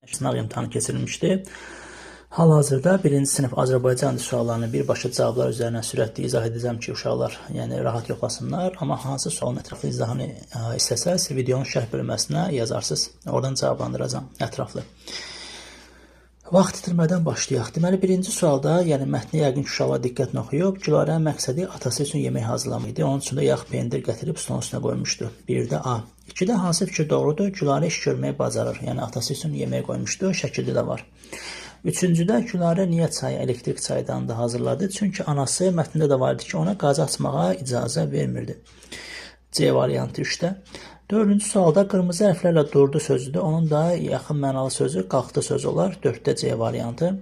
Sınaq imtahanı keçirilmişdi. Hal-hazırda birinci sinif Azərbaycan dili suallarını birbaşa cavablar üzərindən sürətli izah edəcəm ki, uşaqlar yəni rahat yoxlasınlar. Amma hansı sualın ətraflı izahını istəsəz, videonun şərh bölməsinə yazarsınız. Oradan cavablandıracağam ətraflı. Vaxt itirmədən başlayaq. Deməli, birinci sualda, yəni mətni yəqin ki, uşaqlar diqqətlə oxuyub. Gülarənin məqsədi atası üçün yemək hazırlamaq idi. Onun üçün də yağ, pendir gətirib stolun üstünə qoymuşdu. 1-də A. 2-də hansı fikir doğrudur? Gülarə iş görməyi bacarır. Yəni atası üçün yemək qoymuşdu. Şəkildə də var. Üçüncüdə Gülarə niyə çayı elektrik çaydanında hazırladı? Çünki anası mətndə də var idi ki, ona qazı açmağa icazə vermirdi. C variantı 3-də. Dördüncü sualda qırmızı hərflərlə durdu sözüdür. Onun da yaxın mənalı sözü qalxdı sözü olar. 4-də C variantı.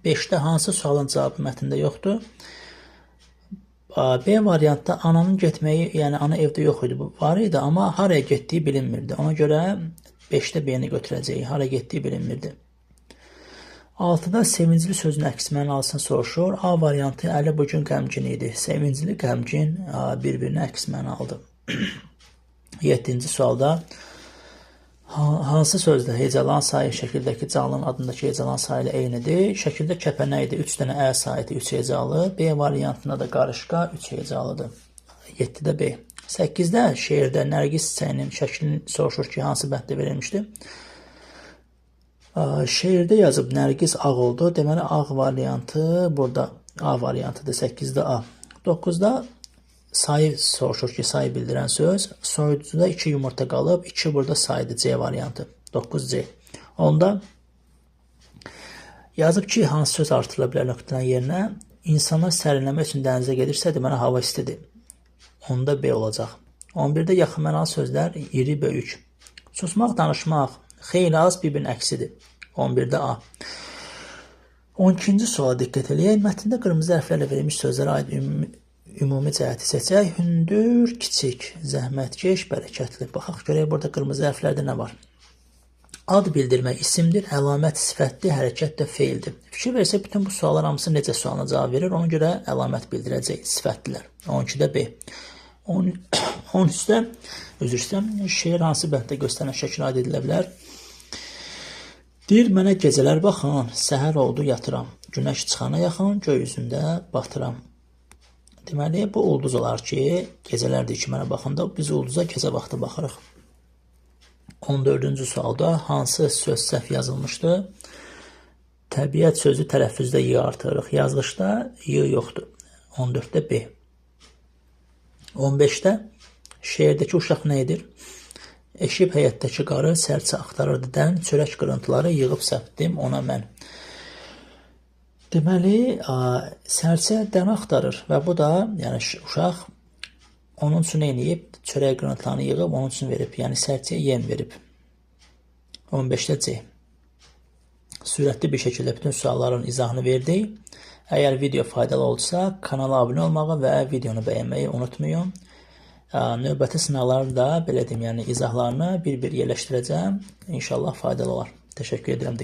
5-də hansı sualın cavabı mətndə yoxdur? B variantda ananın getməyi, yəni ana evdə yox idi, bu var idi, amma haraya getdiyi bilinmirdi. Ona görə 5-də B-ni götürəcəyik. Hara getdiyi bilinmirdi. 6-da sevincli sözün əks mənalısını soruşur. A variantı Əli bu gün qəmgin idi. Sevincli, qəmgin bir-birinə əks mənalıdır. 7-ci sualda hansı sözdə hecalan sayı şəkildəki canlının adındakı hecalan sayı ilə eynidir? Şəkildə kəpənək idi, 3 dənə ə sayı idi, 3 hecalı. B variantında da qarışqa 3 hecalıdır. 7-də B. 8-də şeirdə Nərgiz çiçəyinin şəklini soruşur ki, hansı bənddə verilmişdir? Şeirdə yazıb Nərgiz ağ oldu. Deməli, ağ variantı burada A variantıdır. 8-də A. 9-da sayı soruşur ki, sayı bildirən söz. Soyuducuda 2 yumurta qalıb. 2 burada sayıdır. C variantı. 9C. Onda yazıb ki, hansı söz artırıla bilər nöqtənin yerinə? İnsanlar sərinləmək üçün dənizə gedirsə, deməli, hava istidir. Onda B olacaq. 11-də yaxın mənalı sözlər iri, böyük. Susmaq, danışmaq xeyli az bir-birinin əksidir. 11-də A. 12-ci suala diqqət eləyək. Mətndə qırmızı hərflərlə verilmiş sözlərə aid ümumi cəhəti seçək. Hündür, kiçik, zəhmətkeş, bərəkətli. Baxaq görək burada qırmızı hərflərdə nə var? Ad bildirmək isimdir, əlamət sifətdir, hərəkət də feildir. Fikir versək, bütün bu suallar hamısı necə sualına cavab verir? Ona görə əlamət bildirəcək sifətdilər. 12-də B. 13-də, üzr istəyirəm, şeir hansı bənddə göstərilən şəkil aid edilə bilər? Deyir, mənə gecələr baxın, səhər oldu yatıram, günəş çıxana yaxın göy üzündə batıram. Deməli, bu ulduz olar ki, gecələr deyir ki, mənə baxında biz ulduza gecə vaxtı baxırıq. 14-cü sualda hansı söz səhv yazılmışdı? Təbiət sözü tələffüzdə y artırırıq, yazılışda y yoxdur. 14-də B. 15-də şeirdəki uşaq nə edir? Eşib həyətdəki qarı sərçə axtarırdı dən, çörək qırıntıları yığıb səpdim ona mən. Deməli, sərçə dən axtarır və bu da, yəni uşaq onun üçün eləyib, çörək qırıntılarını yığıb onun üçün verib, yəni sərçəyə yem verib. 15-də C. Sürətli bir şəkildə bütün sualların izahını verdik. Əgər video faydalı olsa, kanala abunə olmağı və videonu bəyənməyi unutmayın. Növbəti sınaqları da belə deyim, yəni izahlarını bir-bir yerləşdirəcəm. İnşallah faydalı olar. Təşəkkür edirəm.